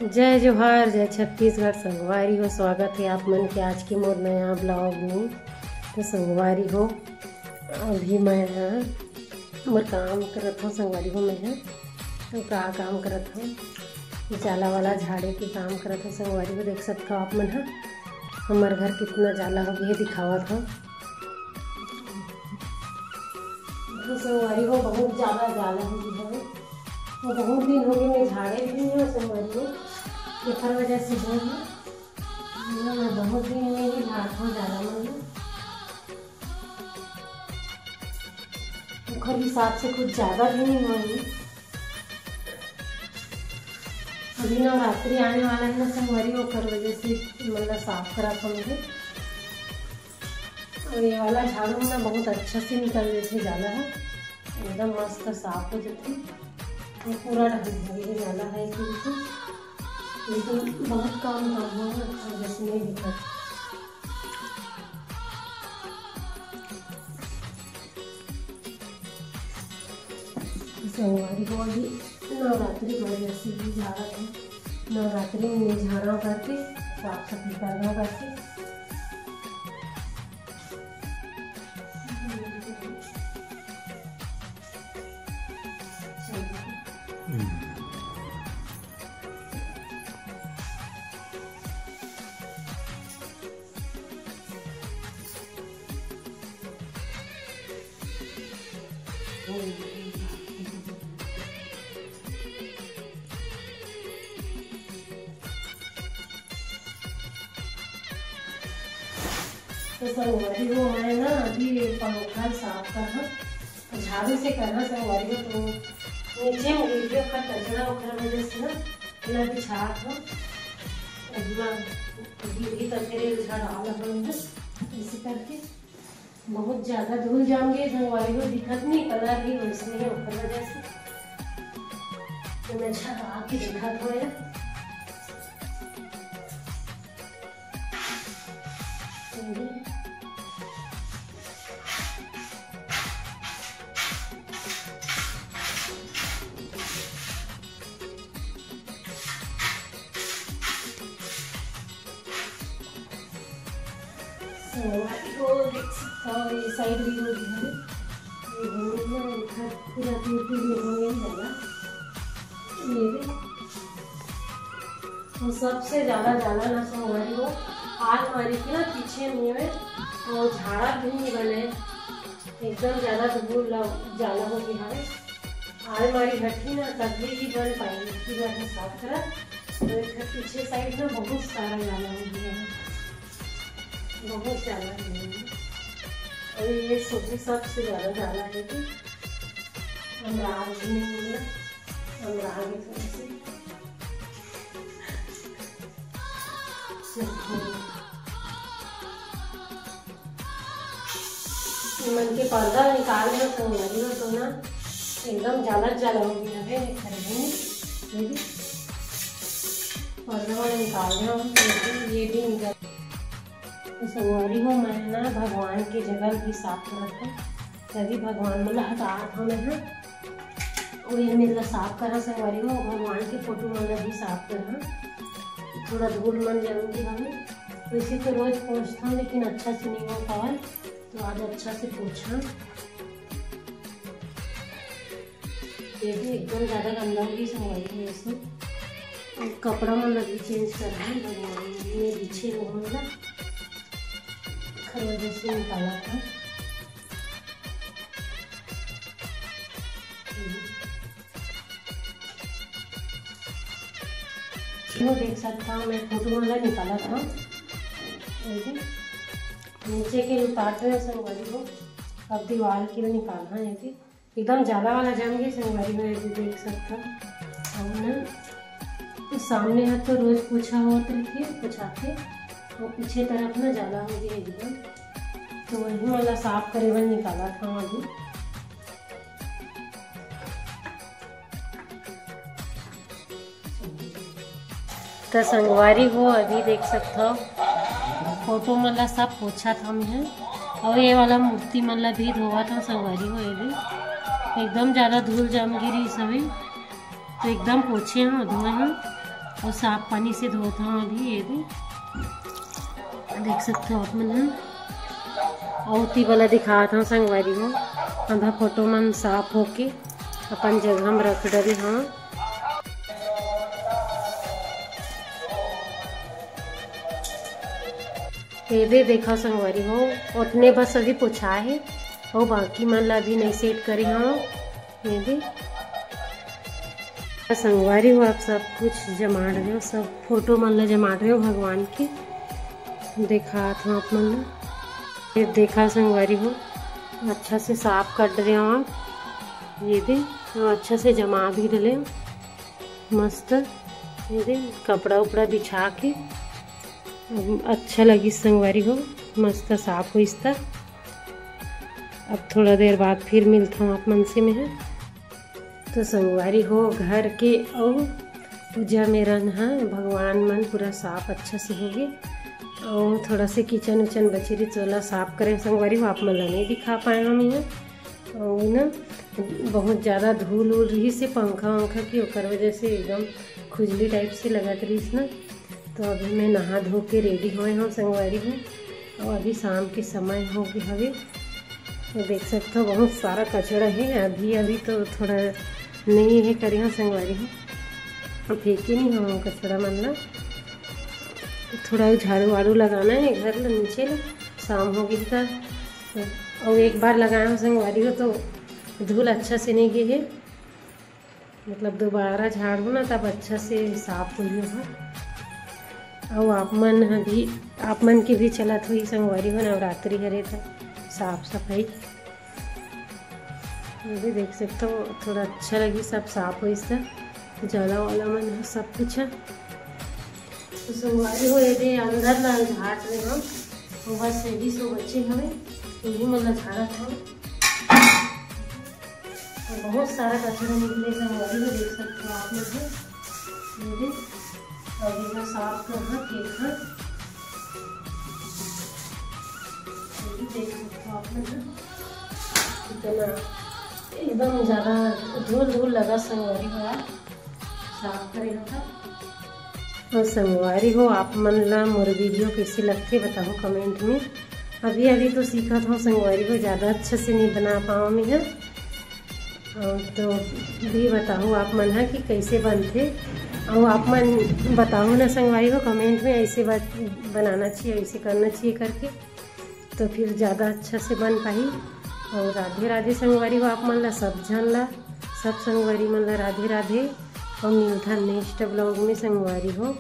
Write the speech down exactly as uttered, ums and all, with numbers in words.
जय जोहार, जय छत्तीसगढ़। संगवारी हो, स्वागत हे आप मन के आज के मोर नया vlog में। तो संगवारी हो, अभी मैं ह मोर काम करत हव संगवारी हो। मैं ह तो का काम करत हव, जाला वाला झाड़े के काम करत हव संगवारी हो। देख सकत हव आप मन ह, हमर घर कितना जाला हो गे हे, दिखावत हव। तो संगवारी हो, बहुत ज्यादा जाला हो गे हवे। वो बहुत दिन हो गे, मैं झाड़े भी नहीं हव संगवारी हो, एकर वजह से हो गे। मैं बहुत दिन में ही झाड़त हव जाला मन ल। ओखर हिसाब से कुछ ज्यादा भी नहीं होही। अभी नवरात्रि आने वाला है ना संगवारी, ओकर वजह से मतलब साफ करत हव मैं। और ये वाला झाड़ू ना बहुत अच्छा से निकल जाथे जाला ह, एकदम मस्त साफ हो जाथे। ये पूरा ढक ढक के जाला है, क्योंकि लेकिन बहुत काम काम हो, ओकर वजह से नहीं दिखत। संगवारी हो, अभी नवरात्रि के वजह से भी झाड़त हव, नवरात्रि में झाड़ा करके साफ सफाई करना करके। तो संगवारी हो, मैं ना अभी पंखा साफ करना, झाड़ू से करना संगवारी हो, तो नीचे में गिर गया ओकर कचरा, ओकर वजह से ना एला बिछात हव। अगला गिरही त फिर एक झाड़ आला बन है, ऐसे करके। बहुत ज्यादा धूल जाम गे संगवारी हो, दिखत नहीं, कलर ही वैसने है, ओकर वजह से। तो मैं छत आके देखत हव। संगवारी हो, देख सकत हव, ये साइड भी हो गे हे। ये घूमे ना, एकर पूरा तीन तीन में घूमे ही जाला। ये भी। तो सबसे ज्यादा जाला ना संगवारी हो, आलमारी के ना पीछे में है, और झाड़ा भी नहीं बने, एकदम ज्यादा धूल ला-, जाला हो गे हवे। आलमारी हटही ना, तभी भी बन पाही। पूरा साफ करत, तो एकर पीछे साइड में बहुत सारा जाला हो गे हवे। बहुत ज्यादा है। और ये सोचे सबसे ज्यादा जाला है कि हमरा आगे नहीं मिला, हमरा आगे थोड़ा सी। मन के पर्दा निकाल लो तो लगी हो तो ना एकदम जाला जाला हो गया है। ये भी पर्दा निकाल लो, ये भी निकाल। तो संगवारी हो, मैं ना भगवान के जगह भी साफ करत हव, तभी भगवान मन ला हटात हव मैं ह। और ये मेर ला साफ करा संगवारी हो, भगवान के फोटो मन ला भी साफ करा, थोड़ा धूल मन जरूरी हवे। वैसे तो रोज पोंछथव, लेकिन अच्छा से नहीं हो पावय, तो आज अच्छा से पोछा। ये भी एकदम ज्यादा गंदा हो गई संगवारी हो, ऐसे कपड़ा मन ला भी चेंज करना है। भगवान ने पीछे वो मन ला खरोंच से निकाला था। ये देख सकता हूँ, मैं फोटो मन ला निकाला था। ये भी नीचे के उतार रहे संगवारी हो, अब दीवार के निकालना है। ये भी एकदम ज्यादा वाला जम गई संगवारी हो, ये भी देख सकता हूँ। अब ना तो सामने हाथ तो रोज पोछा होत रहिथे, पोछाथे, और पीछे तरफ ना ज्यादा हो गई एकदम, तो वही वाला साफ करे बर निकाला था अभी। त संगवारी हो, अभी देख सकथव, फोटो मन ला सब पोछत हन मैं, अउ ये वाला मूर्ति मन ला भी धोवत हन संगवारी हो। ये भी एकदम ज्यादा धूल जम गे रिहिस हवे, तो एकदम पोछे हन, धोए हन। अउ साफ पानी से धोत हंव अभी। ये दे, देख सकत हो आप मन ह। अउ ओती वाला दिखात हंव संगवारी हो, आधा फोटो मन साफ होके अपन जगह म रख डरे हंव। ये दे देखा संगवारी हो, ओतने बस अभी पोछा हे, अउ बाकी मन ला अभी नई सेट करे हंव। ये दे संगवारी हो, आप सब कुछ जमाड़ रहे हो, सब फोटो मन ला जमाड़ रहे हो भगवान के, देखात हंव आप मन ला। ये देखा संगवारी हो, अच्छा से साफ कर रहे हो आप। ये दे, अउ अच्छा से जमा भी डले मस्त। ये दे, कपड़ा उपड़ा बिछा के अच्छा लगिस संगवारी हो, मस्त साफ होइस त। अब थोड़ा देर बाद फिर मिलथंव आप मन से मैं ह। तो संगवारी हो, घर के अउ पूजा मेरन ह, भगवान मन पूरा साफ अच्छा से होगे। अउ थोड़ा से किचन उचन बचे रहिस, ओला साफ करे संगवारी हो, आप मन ला नई दिखा पाए हंव मैं ह। अउ ना बहुत ज्यादा धूल उल रहिस हे पंखा वंखा की, ओकर वजह से एकदम खुजली टाइप से लगत रहिस ना। तो अभी मैं नहा धो के रेडी होए हंव संगवारी हो, अउ अभी शाम के समय हो गे हवे। तो देख सकत हो बहुत सारा कचरा हे, अभी अभी तो थोड़ा नई हे करे हंव संगवारी हो, अब फेंके नई हंव कचरा मन ला। थोड़ा झाड़ू वाड़ू लगाना हे घर ला, नीचे ला, शाम हो गे त। अउ एक बार लगाए हंव संगवारी हो तो धूल अच्छा से नई गे हे, मतलब दोबारा झाड़हूं ना तब अच्छा से साफ होही ओहा। अउ आप मन ह भी, आप मन के भी चलत होही संगवारी हो, नवरात्रि हरे त साफ सफाई। ये भी देख सकत हो, थोड़ा अच्छा लगिस, सब साफ होइस त, जला वाला मन ह सब कुछ ह। तो संगवारी हो, ये दे अंदर ला झाड़ रहे हंव, तो बस ये दे सो बचे हवे, ये भी मन ला झाड़त हंव। तो बहुत सारा कचरा निकले संगवारी हो, देख सकत हो आप लोग भी। ये दे, अभी मैं साफ करना केक ह। ये भी देख सकत हो आप लोग, कितना एकदम ज्यादा धूल धूल लगा संगवारी हो, आप साफ करे हो त। अउ संगवारी हो, आप मन ला मोर वीडियो कइसे लगथे बताहू कमेंट में। अभी अभी तो सीखत हंव संगवारी हो, ज्यादा अच्छा से नई बना पावंव मैं ह। अउ तो भी बताहू आप मन ह कि कइसे बनथे, अउ आप मन बताहू ना संगवारी हो कमेंट में, अइसे बात बनाना चाहिए, अइसे करना चाहिए करके। तो फिर ज्यादा अच्छा से बन पाही। अउ राधे राधे संगवारी हो, आप मन ला सब झन ला, सब संगवारी मन ला राधे राधे। अउ मिलथन नेक्स्ट ब्लॉग में संगवारी हो।